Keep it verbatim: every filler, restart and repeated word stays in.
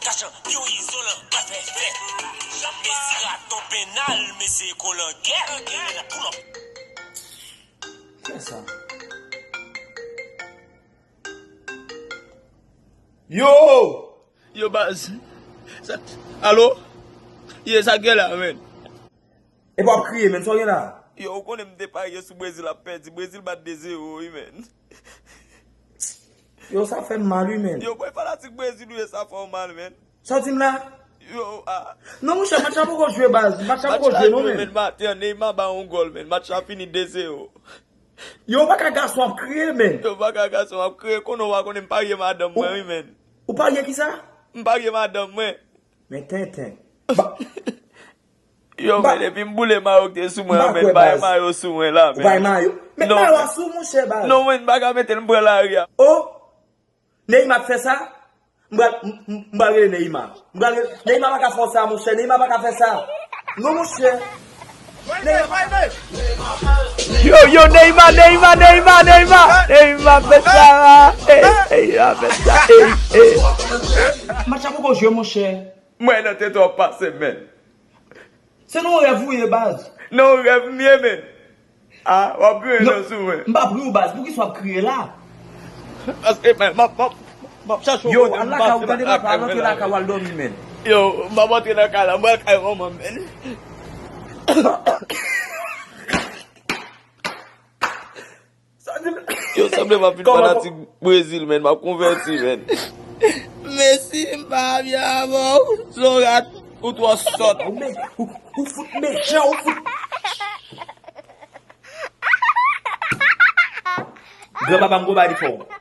Kachan, yo izolan, pa fè fè. Mesi raton penal, mesye kolangè. Pull up. Kiyès sa? Yo! Yo baz. Sa, alo? Ye sa gen la, men. Epa w ap kriye, men, sa w gen la? Yo, ou konnen m te parye sou Brezil ap pèdi. Brezil bat de zewo, wi, men. Yo, sa fè m mal, wi, men. Yo, bòy fanatik Brezil, wi, sa fè w mal, men. Sa w di m la? Yo, ah. Non, monchè, match la poko jwe, baz. Match la poko jwe, non, men. Men, maten, Neymar ba yon gòl, men. Match la fini de zewo. Yo, ou pa ka gason ap kriye, men. Yo, ou pa ka gason ap kriye. Konnen w pa konnen m parye madanm mwen, wi, men. Ou parye kisa? M parye madanm mwen. Men tenten. Yo, men, epi m boule mayo ki te sou mwen, men, m pa gen mayo sou mwen la, men. Ou pa gen mayo? Met mayo a sou, monchè, baz. Non, men, m pa ka mete l, m pran lari a. Oh! Neymar ap fè sa? M pral, m, m, m pral rele Neymar. M pral rele, Neymar pa ka fè sa, monchè. Neymar pa ka fè sa. Non, monchè. Neymar pa ka. Yo, yo, Neymar, Neymar, Neymar, Neymar. Neymar fè sa. Ey, ey, Neymar fè sa. Ey, ey. Match la poko jwe, monchè. Mwen nan tete w ap pase, men. Se nan yon rèv ou ye, baz. Nan yon rèv m ye, men. Ah, w ap griyen nan sou mwen. M p ap ri w, baz. Poukisa w ap kriye la? Paske, men, m ap, m ap, m ap chache yon kote m pase lakay mwen la. Yo, al lakay ou, tande papa, al antre lakay ou, al dòmi, men. Yo, m ap antre nan kay la, m pral kay manman m, men. Yo, sanble m ap vin fanatik Brezil, men, m ap konvèti, men. Mesi, m pa byen avè w. Zorat, ou twò sòt. Ou, ou fout mechan, ou fout. Granpapa m, gwo bagay li fè w.